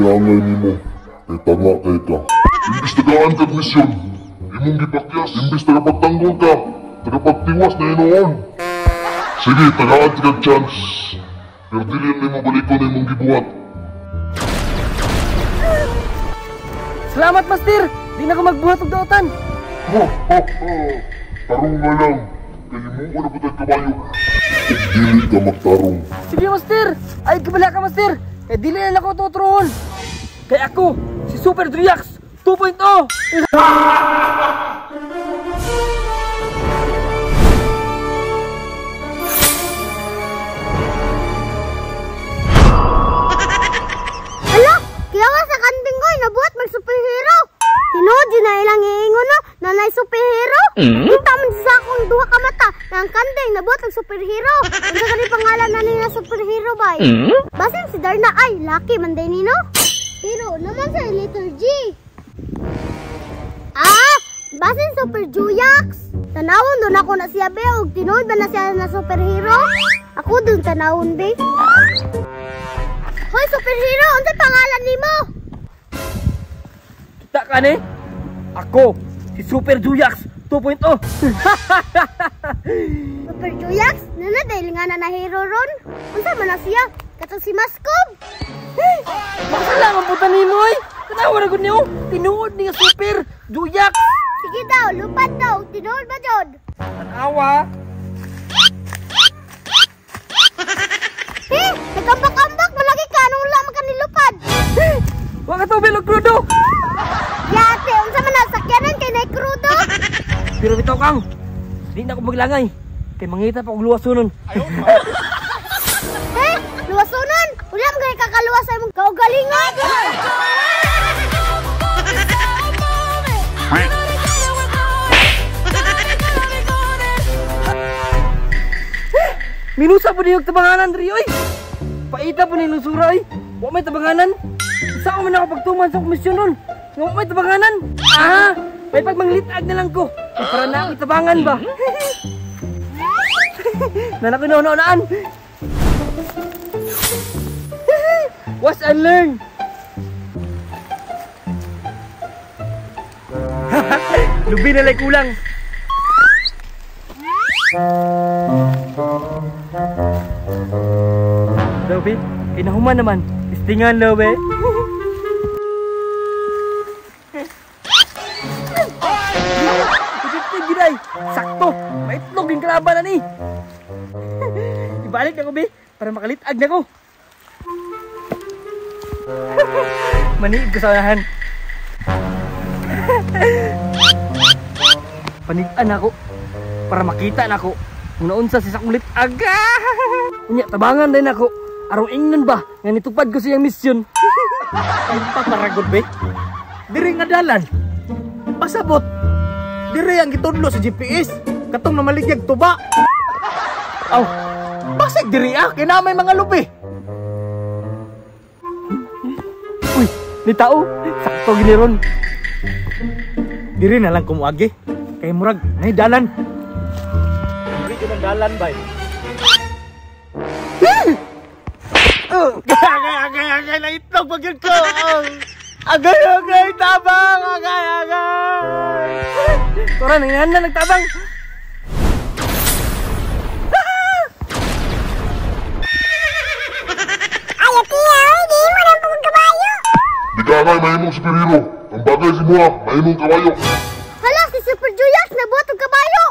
Angay-angay nimo, kay tanga kay ka. Imbis tagaan kag misyon, imong gipakyas, imbis tagapagtanggol ka, tagapagtiwas na hinuon. Sige, tagaan kag chance. Pero dili nimo balikon imong gibuhat. Salamat, Master! Di na ko magbuhat og daotan. Ha ha ha! Tarong na lang, kay himuon na pud kabayo. Ug dili ka magtarong. Sige, Master! Ay, kabala ka, Master! Kay dili na nako tuturuhon. Kay ako, si Super Juyax 2.0! Hala! Kiyawa sa kanding ko'y nabuhat mag-superhero! Tinuod yun na ilang iingon no, nanay superhero! Kita man sa akong duha ka mata na ang kanding nabuhat ang superhero! Unsa gani pangalan na niya superhero bay? Basin si Darna ay lucky man day nino. Pero naman sa letter G. Ah, basin Super Juyax. Tanawon doon ako na siya be og tinuod ba na siya na superhero? Ako doon tanawon be. Hoy superhero, unsay pangalan nimo? Kita ka ni? Ako, si Super Juyax 2.0. Super Juyax? Nana dahil nga na nahero ron. Unsa man na siya? Katong si Maskob. Hey, makasalaman po tanin mo eh. Tanawa na gud niyo. Tinuod ni nga Super Juyax. Sige daw, lupad daw. Tinuod ba jud? Tanawa. Hey, nagkambak-ambak malagi ka anong wala man ka nilupad. Hey, wa ka tubig og krudo. Yate, unsa man na sakyanan kay nay krudo? Pero bitaw kang, di na ako maglangay. Kay mangita pa og luwasunon. Eh, luwasunon? Wala man gani kakaluwas sa imong kaugalingon. Minusa po niyog tabanganan diri oy. Paita po ni lusura oy. Wa may tabanganan. Sa man ako pagtuman sa komisyon ron. Nga wa may tabanganan. Ah, may pagmanglitag na lang ko. Para na ako tabangan ba. Nana ko noon-noonaan. Watch and learn. Lubi na lang kulang. Lobe, kinahuman naman. Istingan, Lobe. Ipipig ginay. Sakto, maitlog yung kalaban na ni. Ibalik ako, be, para makalitag na ko. Maniib ko sa unahan. Panigan ako para makita na ako kung naunsa si sakong litag. Unya, tabangan din ako. Arong ingnon ba nga nitupad ko siyang misyon. Ay paparagod be. Diri nga dalan. Pasabot. Diri ang gitudlo sa GPS. Katong namaligyag tuba. Aw, basig diri ah kay na may mga lubi. Uy, ni tao, sakto gini ron. Diri na lang kumuagi. Kay murag nay dalan. Diri jud ang dalan bay. Agay, agay, agay, naitlog pag yun ko. Agay, agay, tabang, agay, agay. Tora, nangyayaan na, nagtabang. Ay, ati, ay, di mo na pong kabayo. Di ka angay mahimong superhero. Ang bagay si Mua, mahimong kabayo. Hala, si Super Juyax, nabuhat og kabayo.